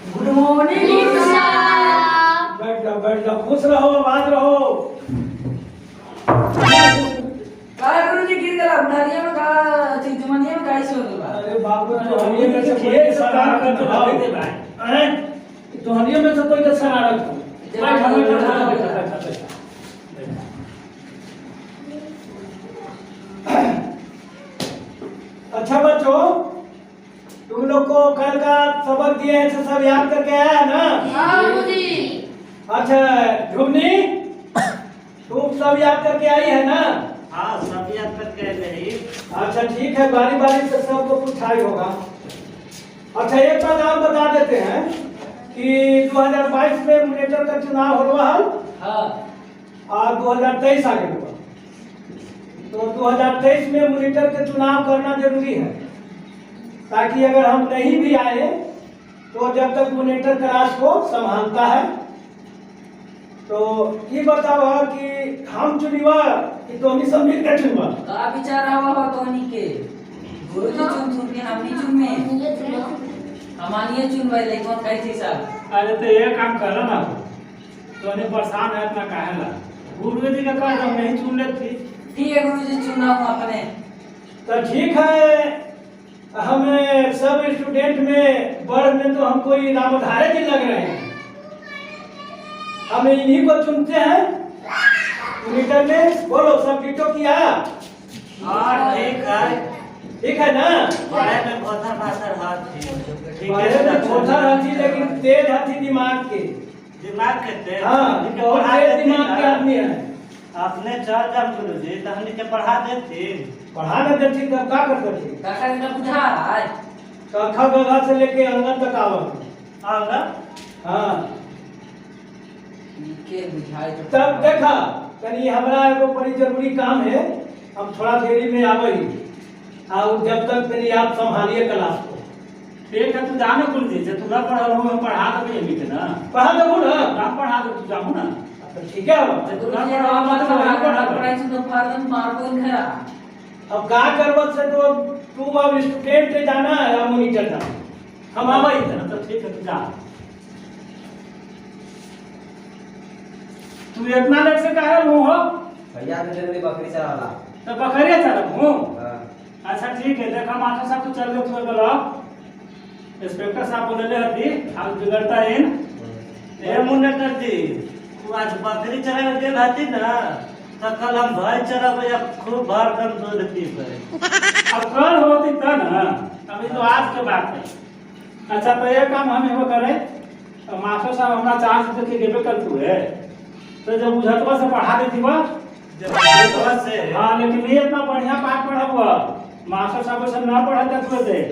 Good morning sir. बैठ जाओ बैठ जाओ, खुश रहो, आबाद रहो। का गुरुजी गिर गला उधारिया में का चिंतमनिया में गाइस हो गया। अरे बाबू, तोहनिए में से कोई शरारत हो। हैं, तोहनिए में से कोई के शरारत हो। बैठ बैठ बैठ बैठ बैठ। अच्छा बच्चों, तुम लोग को कल का सबक दिए हैं तो सब याद करके आया है ना? हाँ गुरुजी। अच्छा ध्रुवनी, तुम सब याद करके आई है ना? हाँ, सब याद करके नहीं। अच्छा ठीक है, बारी बारी से सबको पूछाई होगा। अच्छा एक बात और बता देते हैं कि 2022 में मॉनिटर का चुनाव हुआ है। हां। और 2023 आगे हुआ, तो 2023 में मॉनिटर के चुनाव करना जरूरी है, ताकि अगर हम नहीं भी आए तो जब तक मॉनिटर क्लास को संभालता है। तो ये बताओ कि हम चुनिवा कि तो सब मिलकर चुनवा? का विचार हवा हो तोहनी के? गुरुजी चुन चुन के हमनी चुन में हमानिए चुनबै लेकिन कहि थी साहब। अरे तो ये काम करो ना, तो परेशान है इतना काहे ला? गुरु जी का कह हम नहीं चुन लेती। ठीक है गुरुजी, चुनाव अपने। तो ठीक है, हमें सब स्टूडेंट में बढ़ में तो हमको ये रामधारे जी लग रहे हैं, हम इन्हीं को चुनते हैं मॉनिटर में। बोलो, सब डिटो किया? हाँ ठीक है। ठीक है ना? पढ़े में भोथर भाषर हाथ थी। ठीक पढ़े है। में भोथर हथी, लेकिन तेज हथी दिमाग के। दिमाग के तेज? हाँ, बहुत तेज दिमाग के आदमी है। अपने चल जाम गुरु जी तो हमनी के पढ़ा देती। पढ़ा न देती तब का कर देती? काका ने बुझा है। कखा गघा से लेके अंगन तक आवत। आंगा? हाँ। के बुझाए तो। तब देखा कनी हमरा एगो बड़ी जरूरी काम है, हम थोड़ा देरी में आवे ही, और जब तक तनी आप संभालिए क्लास को। ठीक है, तू जानो गुरु जी, जे तू ना पढ़ल हो हम पढ़ा देबे एमी के ना। पढ़ा देबू ना? ना पढ़ा दे, तू जाहू ना। तो ठीक है। जे तू ना गुरुजी पढ़ल हम हो तो वही पढ़ा दे। पढ़ाई से तो फार्म मारबो खरा। अब का करबत से तो तू अब स्टूडेंट जाना है, मॉनिटर जाना, हम आवे ही। तो ठीक है, तू जा। तू इतना लेट से काहे हो? भैया ने जल्दी बकरी चराला। तो बकरिया चलब हूँ? हाँ। अच्छा ठीक है, देखा मास्टर साहब तो चल गए थोड़े ब्लॉक इंस्पेक्टर साहब बोले हती हम बिगड़ता इन। ए मुनेटर जी, तू आज बकरी चरावे गेल हती ना, तो कल हम भैंस चरावे या खूब भर दम दूध पीबै। अब कल होती त ना, अभी तो आज के बात है। अच्छा तो ये काम हम एगो करे, तो मास्टर साहब हमरा चार्ज देके गेबे कर तू है, तो जब बुझतवा से पढ़ा देती बा। जब बुझतवा से? हाँ, लेकिन ये इतना बढ़िया पाठ पढ़ब मास्टर साहब से ना पढ़ा तू दे।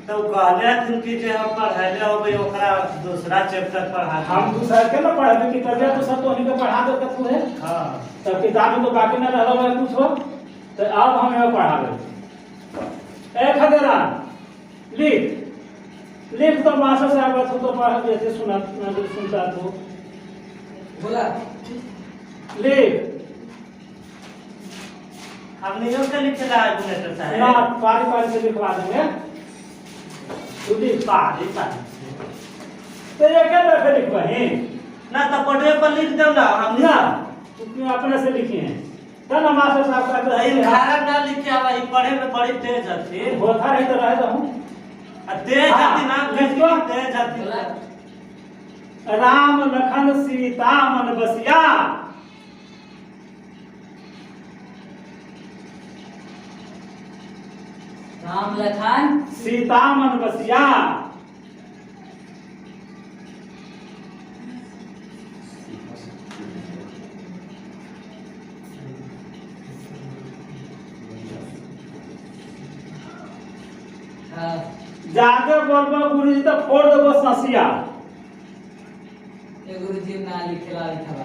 तो कहले हथिन कि जे हम पढ़ैले होबै ओकरा दूसरा चैप्टर पढ़ा। हम दूसरा के ना पढ़ाबे की तबियत तो सब तो के पढ़ा दे तू है। हाँ। तब किताब में तो बाकी ना रहल है कुछ हो, तो अब हम एगो पढ़ाबे। ए खदेरा लिख लिख, तो मास्टर साहब तो पढ़ जैसे सुना सुनता तू। बोला। लिख। हमने यो के लिखला है मुनेटर साहब? ना, पारी पारी से लिखवा देंगे, तू लिख। पारी पारी से? तो ये क्या दफे लिखवाही? ना तो पढ़े पर लिख दो ना हम। ना, तू क्यों अपने से लिखी है तब ना मास्टर साहब का तो इन खारा ना लिखे आवा, ई पढ़े में बड़ी तेज हथी। होता रही तो रह दहूं। आ तेज हथी ना। लिख दो। तेज हथी। राम लखन सीता मन बसिया। राम लखन सीता मन बसिया। हाँ। जाके बोलबो गुरुजी तो फोड़ देबो ससिया। ए गुरुजी ना लिखेला लिखवा।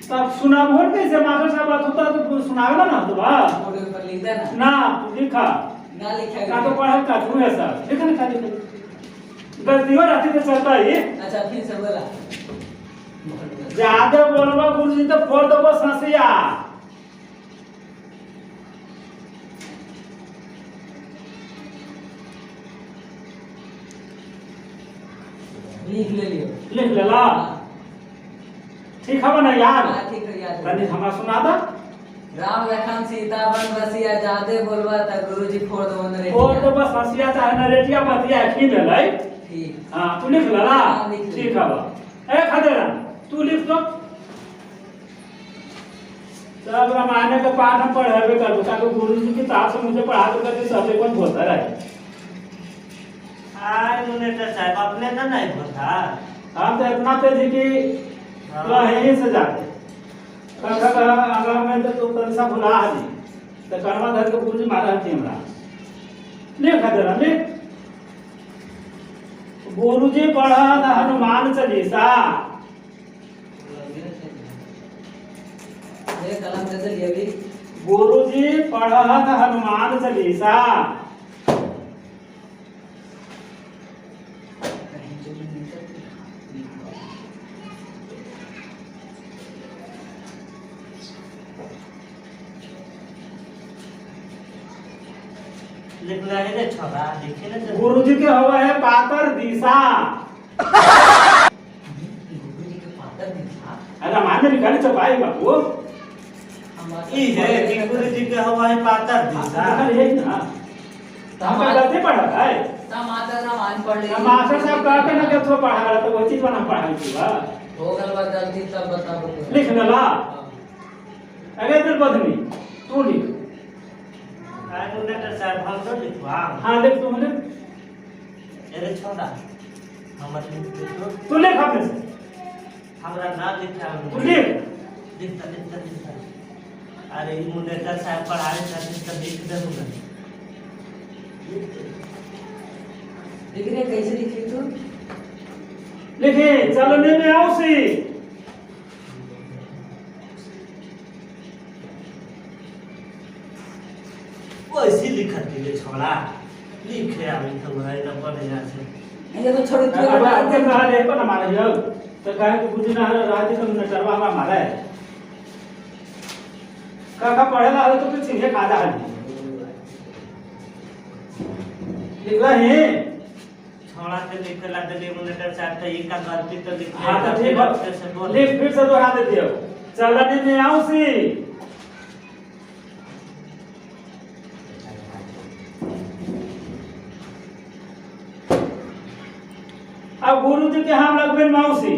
तब सुनाबो कैसे मास्टर साहब बात होता तो सुनावे ना तो बा। बोर्ड पर लिख दे ना। ना तू लिखा। ना लिखा। का तो पढ़ल का तू है सर लिखा ना खाली गलती हो रहती तो चलता ही। अच्छा फिर से बोला। ज्यादा बोलबो गुरुजी तो फोड़ देबो ससिया। लिख ले लियो। लिख लेला? ठीक है ना यार? हाँ, ठीक है याद। तनी हमरा सुना दा। राम लखन सीता बन बसिया, जादे बोलबा त गुरुजी फोड़ दो न रे। और तो बस हंसिया चाहे नरेटिया बतिया की भेलै। ठीक। हाँ तू लिख लेला? हाँ, लिख लेली। ठीक है बा। ए खदेरा तू लिख तो। सब रामायण के पाठ हम पढ़ेबे करबो, ताकि गुरुजी की किताब से मुझे पढ़ा दो करके सब एक बोलता रहे। आय मुनेटर साहब अपने ना नहीं बोलता। हम तो इतना तेजी की तो यहीं से जाते अगर मैं तो तू तनसा भुला दी तो करवा धर के गुरुजी मारा थी हमरा। लिख खदेरा लिख। गुरुजी पढ़ा हनुमान चालीसा। ये कलम दे दे अभी। गुरुजी पढ़ा हनुमान चालीसा। लिख रहे रे छोरा, लिखे ना। गुरुजी के हवा है पातर दिशा। गुरुजी के पातर दिशा? अरे माने लिखा नहीं चपाई बाबू। ई है कि गुरुजी के हवा है पातर दिशा। लिखल है ना। हम का गलती पढ़ा है। माता रामायण पढ़ ले। मास्टर साहब कह के ना के तो पढ़ा रहा तो वही चीज बना पढ़ाई थी बा। हो गल बा गलती तब बताबो। लिख लेला। अरे दिल बदनी तू लिख। आय मुनेटर साहब हम तो लिखवा। हां लिख तू लिख। अरे छोड़ा हमर लिख दे तो। तू लिख अपने से। हमरा ना लिखा। तू लिख। लिखता लिखता लिखता। अरे ई मुनेटर साहब पढ़ाए खातिर तो लिख दे ना। लिख रे कैसे लिखी तू? लिखे चलने में औसी। वैसी लिखत है छोड़ा, लिखे आवे तो भाई तो बढ़िया से। ये तो छोड़ तू। अब आगे कहा रे पर मारे जो तो काहे को बुझी ना राजी तो नटरवा हमरा मारे का का पढ़ेला है तो फिर सीधे खा जा लिख रहे हैं छोड़ा के लिखला देली मुनेटर साहब तो ई का गलती तो लिख। हां तो ठीक है लिख फिर से दोहरा दे दियो। चलने में औसी। अब गुरु जी के हम लगबे मौसी।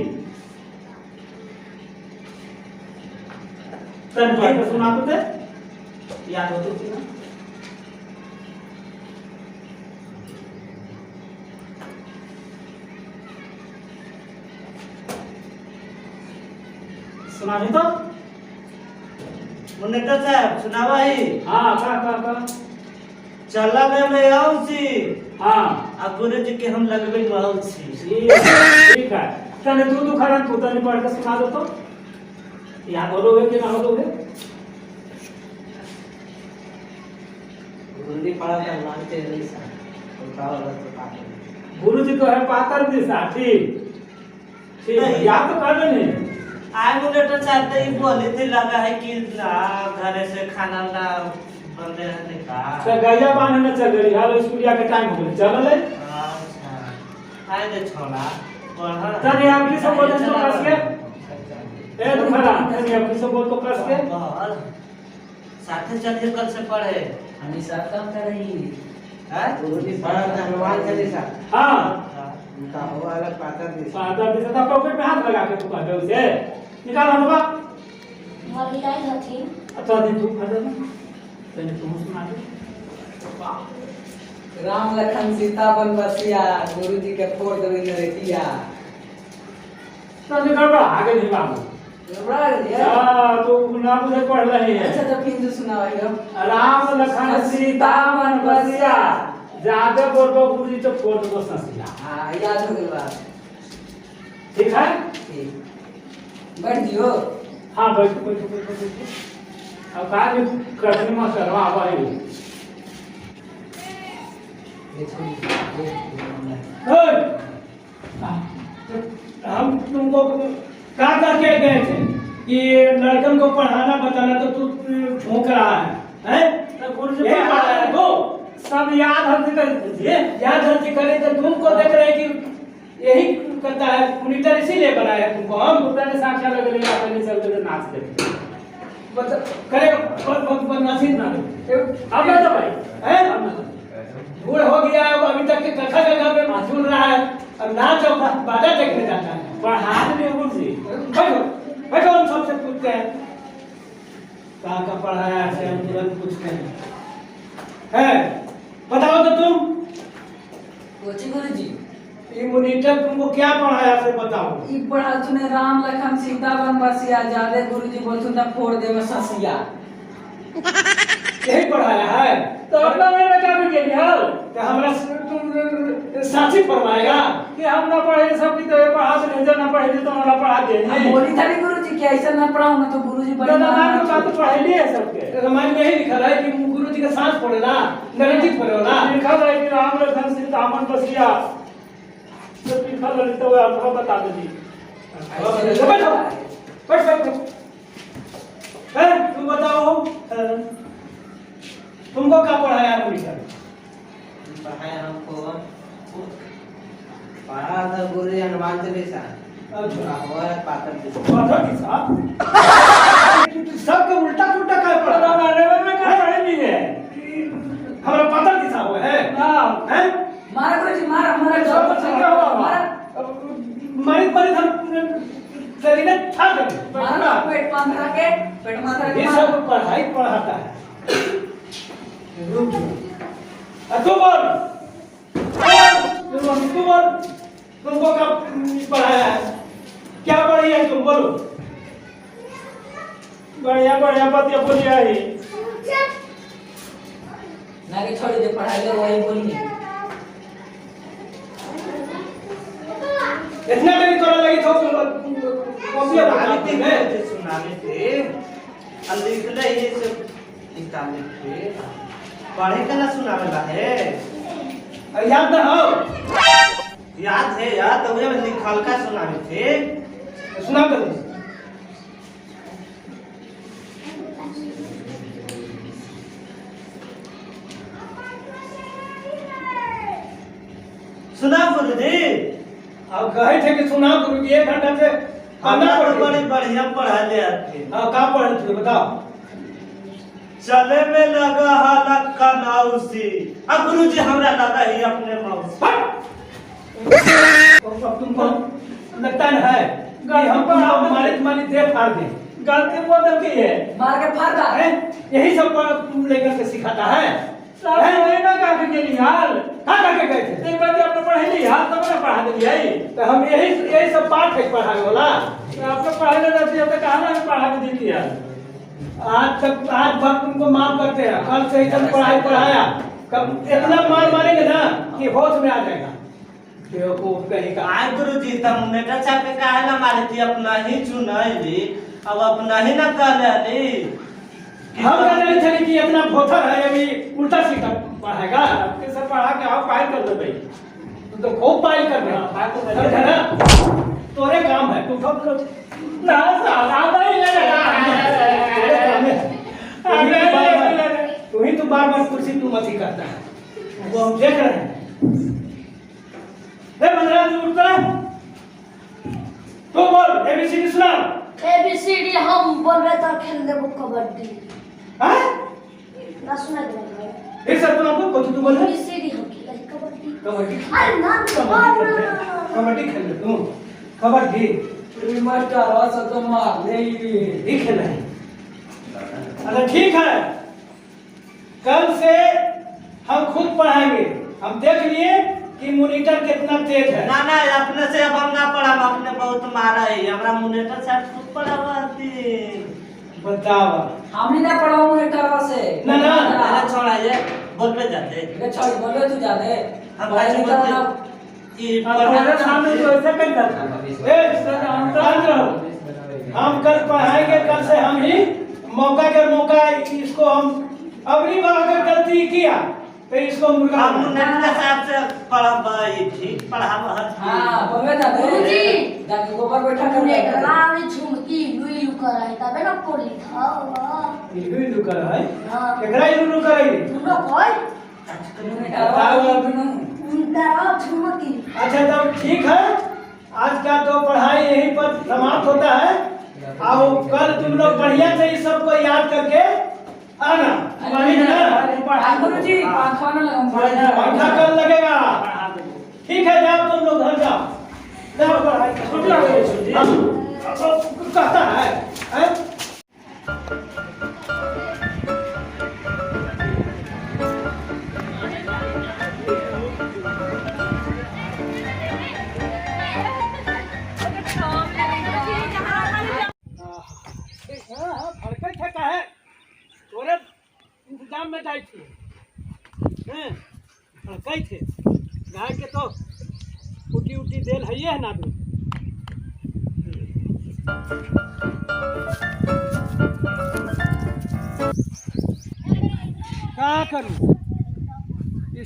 तन पढ़ के सुना तो दे। याद होती थी ना। सुना दी तो मुनेटर साहब सुनावा ही। हां का का का चलने में औसी। हां आ गुरु जी के हम लगबे मौसी। ठीक है तने तू तू खरा तू तने पढ़ के सुना दो तो। याद बोलोगे कि ना बोलोगे? गुरुजी पढ़ा था हनुमान चालीसा। गुरुजी को है पातर दिशा। ठीक ठीक याद तो कर लेने। आय मुनेटर साहब तो ई बोले थे लगा है कि ना घरे से खाना ना बंदे रहने का। तो गैया बांधने चल गई हाल स्कूलिया के टाइम हो गया चल ले। अच्छा आय दे छोड़ा पढ़। तने आपकी सब बोल तो कस के ए तू खड़ा तने आपकी सब बोल तो कस के साथे चलिए कल से पढ़े। हम साथ काम कर रही हैं गुरुजी पढ़ा था हनुमान चालीसा। हां उनका हुआ अलग पातर दिशा। पातर दिशा तो पॉकेट में हाथ लगा के तू कह दे उसे निकाल हनुमा मर जाए हथी। अच्छा दे तू खा दे तने तू सुना दे। राम लखन सीता बन बसिया, गुरुजी के फोड़ देवे नरेटिया। तो निकल आगे नहीं बाबू घबरा गया। हां तो ना मुझे पढ़ रहे हैं। अच्छा तो फिर जो सुनाओ। राम लखन सीता मन बसिया, ज्यादा बोलबो गुरुजी तो फोड़ देबो ससिया। हां याद हो गइल बात। ठीक है ठीक बैठ जियो। हां बैठ बैठ बैठ बैठ। अब का करने में करवा आवा है। हम तुमको क्या करके गए थे कि लड़कन को पढ़ाना बताना तो तू ठोक रहा है, हैं? तो गुरुजी यही पढ़ा है तो सब याद हर कर दीजिए। याद हर करे तो तुमको देख रहे हैं कि यही करता है मॉनिटर, इसीलिए बनाया है तुमको हम। उतने साक्षा लगले अपने चलते थे नाच देखे करे बदमाशी ना। अब ना तो भाई हैं बूढ़ हो गया है, अभी तक के कथा जगह पे झूल रहा है और नाच और बाजा देखने जाता है। पढ़ा दे गुरु जी। बैठो बैठो, हम सबसे पूछते हैं कहाँ का पढ़ाया है, हम तुरंत पूछते हैं। है बताओ तो तुम कोची गुरु जी ये मॉनिटर तुमको क्या पढ़ाया से बताओ। ई पढ़ा तूने राम लखन सीता वन बसिया, जादे गुरु जी बोलथुन त फोड़ देवे ससिया। यही पढ़ाया है तो अपना मेरा क्या भी गेली हल तो हमरा तुम साथी पढ़वाएगा कि हम ना पढ़े सब की तो ये पढ़ा से भेजा ना पढ़े तो हमरा पढ़ा दे। हम बोली था गुरु जी कि ऐसा ना पढ़ाओ ना तो गुरु जी बड़ी ना ना तो तो पढ़ेली है सबके। रामायण में यही लिखा है कि गुरु जी का सांस पड़ेला नरेटिव पड़ेला लिखा है कि राम लखन सीता मन बसिया तो लिखा ललित तो आपको बता दी। बैठो बैठ बैठ है तुम बताओ तुमको क्या पढ़ाया मॉनिटर? पढ़ाया हमको पढ़ा था गुरु जी हनुमान चालीसा। अच्छा और पातर दिशा। पातर दिशा सबके उल्टा पुल्टा का पढ़ा रामायण में क्या पढ़ेली है हमरा पातर दिशा हुआ है। हां हैं मारा गुरु जी मारा मारा सब क्या हुआ मारा मारी मारी हम शरीर में था मारा पेट मारा के पेट मारा के ये सब पढ़ाई पढ़ाता है। रुक तू बोल तू बोल तुमको कब पढ़ाया है क्या पढ़ी है तुम बोलो। बढ़िया बढ़िया बात बोली है ना के छोड़ दे पढ़ाई ले वही बोली। इतना देरी तोरा लगी तो कॉपी सुनावे थे सुनावे थे और लिखले ये सब निकाले थे पढ़े के ना सुनावे ला है। अरे याद ना हो? याद है यार तो मुझे लिखल का सुनावे थे। सुना दो। सुना गुरु जी। अब कहे थे कि सुना गुरु जी 1 घंटा से हमरा तो बड़ी बढ़िया पढ़ा ले थे। हां का पढ़े थे बताओ। चले में लगा हाला कनाउसी अब गुरु जी हमरा लगा ही अपने मौसी। अब तुमको लगता है कि हम मारे तुम्हारी देह फाड़ दे। गलती बोल की है मार के फाड़ दा है यही सब लेकर के सिखाता है। सब वही ना कह के गेली हाल का कह के गए थे एक बार आपने पढ़ेली हाल तब ना पढ़ा दिली तो हम यही यही सब पाठ है पढ़ावे वाला। तो आपने पढ़ाने रहती है तो कहा ना पढ़ा के देती है। आज तक आज भर तुमको माफ करते हैं, कल से एकदम पढ़ाई पढ़ाया कब इतना मार मारेंगे ना कि होश में आ जाएगा। बेवकूफ कहीं का। आय गुरु जी तब नेता साहब के काहे ना मारे थी अपना ही चुनैली अब अपना ही ना कहले। हम कह रहे थे कि इतना भोथर है अभी उल्टा सीधा पढ़ाएगा। आपके सब पढ़ा के आओ पायल कर दो भाई। तू तो खूब पायल कर दे समझे ना तोरे काम है तू सब कर ना साला नहीं लगा तोरे काम है। तू ही तो बार बार कुर्सी तू मत ही करता है वो हम देख रहे हैं। ए मनराज उठता है तू बोल एबीसीडी सुना। एबीसीडी हम बोल रहे तो खेल देबो कबड्डी। हां ना सुना दे एक साथ सुना तो कथि तू बोल रहे एबीसीडी हम खेल कबड्डी कबड्डी। अरे ना कबड्डी खेल तू कबड्डी प्री मास्टर और तो मार ले ही खेल है। अच्छा ठीक है कल से हम खुद पढ़ाएंगे। हम देख लिए कि मॉनिटर कितना तेज है। ना ना अपने से अब हम ना पढ़ा अपने बहुत मारा है हमरा मॉनिटर साहब खूब पढ़ावती। बताओ हमनी ना पढ़ाओ मॉनिटर से ना ना अरे छोड़ा ये बोल पे जाते ये छोड़ बोले तू जाते हम भाई बोलते ये पढ़ा सामने तो ऐसे करता था। ए शांत रहो हम कल पढ़ाएंगे। कल से हम ही मौका के मौका इसको हम अगली बार अगर गलती किया तो इसको मुर्गा हम मुन्ना साहब से पढ़ब ठीक पढ़ाब। हां बोलबे जाते गुरुजी जाके गोबर बैठा कर नेटरा में झुमकी लुई लु कर है तबे ना पढ़ लिखा लुई लु कर है। हां केकरा लुई लु कर है तुम लोग कोई मुन्ना उनका झुमकी। अच्छा तब ठीक है आज का तो पढ़ाई यहीं पर समाप्त होता है। और कल तुम लोग बढ़िया से इस सबको याद करके आना। ठीक है? गुरुजी पंखा ना लगाऊं। पंखा कल लगेगा। ठीक है, जाओ तुम लोग घर जाओ, जाओ पढ़ाई करो। छुट्टी हो गई, छुट्टी। हाँ, कहता है हैं? हाँ, हाँ, भड़कै छै काहे? तोरे इंतजाम में जाइ छी। हैं, भड़कै छै। गाय के तो उटी उटी देल हइये है ना दूध। का करूँ,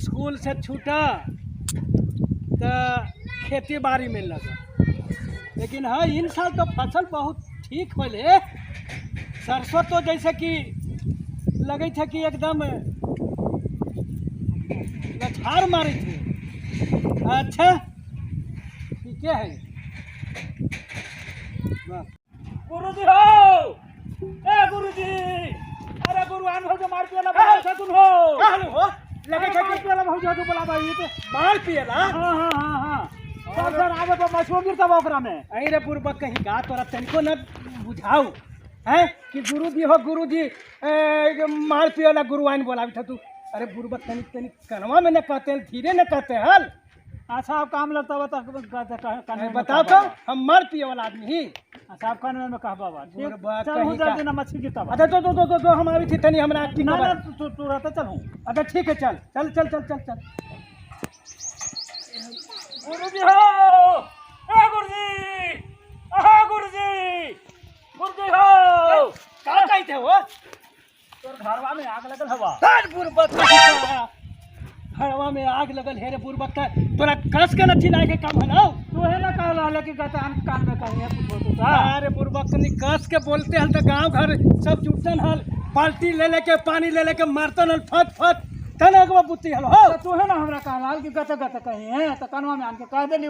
स्कूल से छूटा तो खेती बाड़ी में लगा। लेकिन हाँ, इन साल तो फसल बहुत ठीक होले। सरसों तो जैसे कि लगे थे कि एकदम लछार मारे थे। अच्छा ठीक है। बस। गुरुजी हो, ए गुरुजी, अरे गुरु आन हो जो मार पियला बोला तुम हो। का हो लगे थे मार कि पियला भौजी तो बोला भाई तो। मार पियला? हां हां हां हां सर सर आवे तो मछुआ गिरता बा ओकरा में। अरे बुरबक कहीं गा तोरा तनिको न बुझाऊ है कि गुरुजी हो गुरुजी मार पियला गुरुआइन बोलाबी था तू। अरे बुरबक तनिक तनिक कनवा में न कहते हैं, धीरे न कहते हैं हल। अच्छा आप काम लगता बता कान में बताओ तो हम मार पिए वाला आदमी ही। अच्छा आप कान में कह बाबा ठीक। बुरबक चल हूं कहीं जल्दी का। ना मछली गिरता बा। अच्छा तो तो तो तो, तो हम आवी थी तनी हमरा की ना खबर। ना तू तू रहता चल हूं। अच्छा ठीक है, चल चल चल चल चल चल। गुरुजी हो, ए गुरुजी, आहा गुरुजी, गुरुजी हो। का कहते हो? तोर घरवा में आग लगल हवा। धर बुरबक कहीं का। घरवा में आग लगल है रे बुरबक का। तोरा कस के न चिल्लाए के काम हलाओ। तू है ना कहला रहले कि गता आन कान में कहीं है कुछ हो तो। अरे बुरबक तनी कस के बोलते हल तो गांव घर सब जुटन हल, बाल्टी ले लेके पानी ले लेके मारतन हल फट फट तन अगवा बुत्ती हल हो। तो तू है ना हमरा कहला कि गत गत कहीं है तो कानवा में आन के कह देली।